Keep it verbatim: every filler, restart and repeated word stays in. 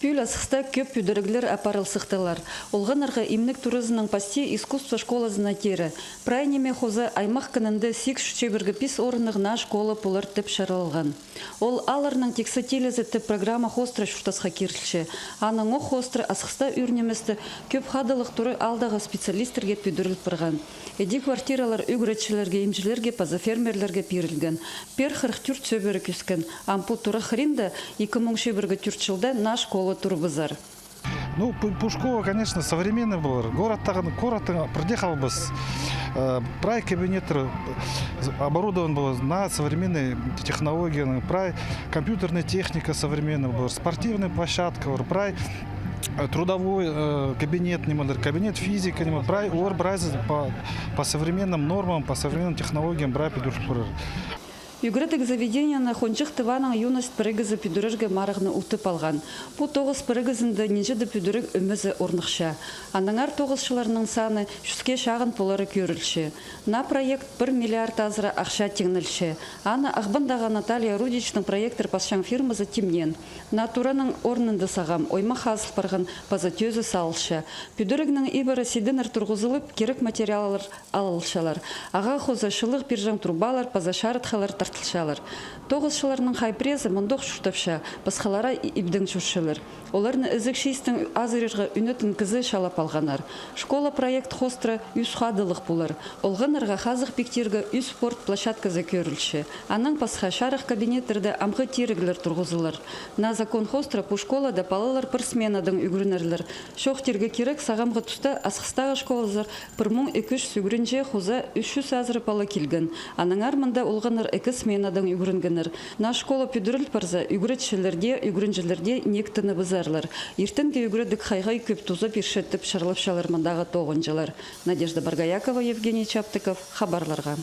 Пӱӱл Асхыста кӧп пӱдіріглер апарыл сыхтылар. Олғаннарға имнег туразынаң пасти искусство школазына теере. Прай ниме хоза аймах кінінде сигіс чӱс чибіргі пис орыннығ наа школа полар тіп чарлалған. Ол «Аалларның текстилізі» тіп программа хоостыра чуртасха кирілче. Аның ох хоостыра Асхыста ӱр ниместі кӧп хадылығ туры аалдағы специалистерге пӱдіріл парған. Іди квартиралар ӱгретчілерге, имҷілерге паза фермерлерге пирілген. Пеер хырых тӧрт сӧбіре кӧскен. Ам пу тура хыринда ікі муң чибіргі тӧрт чылда наа школа турыбызар. Ну, пу, пу школа, конечно, современный полар. Городтағы, городтың пірдее халбас. Э, прай кабинеттер оборудован полар наа современный технологияның, прай компьютерная техника современный полар, спортивный площадка полар, прай э, трудовой, э, кабинет нимелер, кабинет физика нимелер, прай олар прайзы по, по современным нормам, по современным технологиям прай пӱдіріл парар. Ӱгредіг заведениені хонҷых Тываның юность пірігізі пӱдірерге марығны утып алған. Пу тоғыс пірігізінде нинҷе-де пӱдіріг ӧмезі орныхча. Аннаңар тоғысчыларның саны чӱске чағын полары кӧрілче. Наа проект пір миллиард азыра ахча тиңнелче. Аны Ағбандағы Наталья Рудичтің проекттер пасчаң фирмазы тимнеен. Наа тураның орнында сағам, оймах хазыл парған паза тӧзі салылча. Пӱдірігнің ибіре сидіннер турғызылып, кирек материаллар алылчалар. Ағаа хоза чылығ пирҷең трубалар паза чарытхылар тартылчалар. Тоғысчыларның хай пірезі мындох чуртапча, пасхалары и-, ибдең чӧрчелер. Оларны ізіг чиистең азырирға ӱнетін кізі чалап алғаннар. Школа проект хоостыра ӱс хадылығ полар. Олғаннарға хазых пиктирге ӱс спорт площадказы кӧрілче. Аннаң пасха чарых кабинеттерде амғы тиріглер турғызылар. Наа закон хоостыра пу школада палалар пір сменадаң ӱгренерлер. Чоохтирға кирек, сағамғы туста Асхыстағы школазар пір муң ікі чӱс ӱгренҷі, хоза ӱс чӱс азыра пала килген. Аннаңар мында олғаннар ікі сменадаң ӱгренгеннер. Наа школа пӱдіріл парза, ӱгретчілер дее, ӱгренҷілер дее никтеніп ызарлар. Иртенгі ӱгредіг хайхай кӧп туза пирче тіп чарлапчалар мындағы тоғынҷылар. Надежда Боргоякова, Евгений Чаптыков, хабарларға.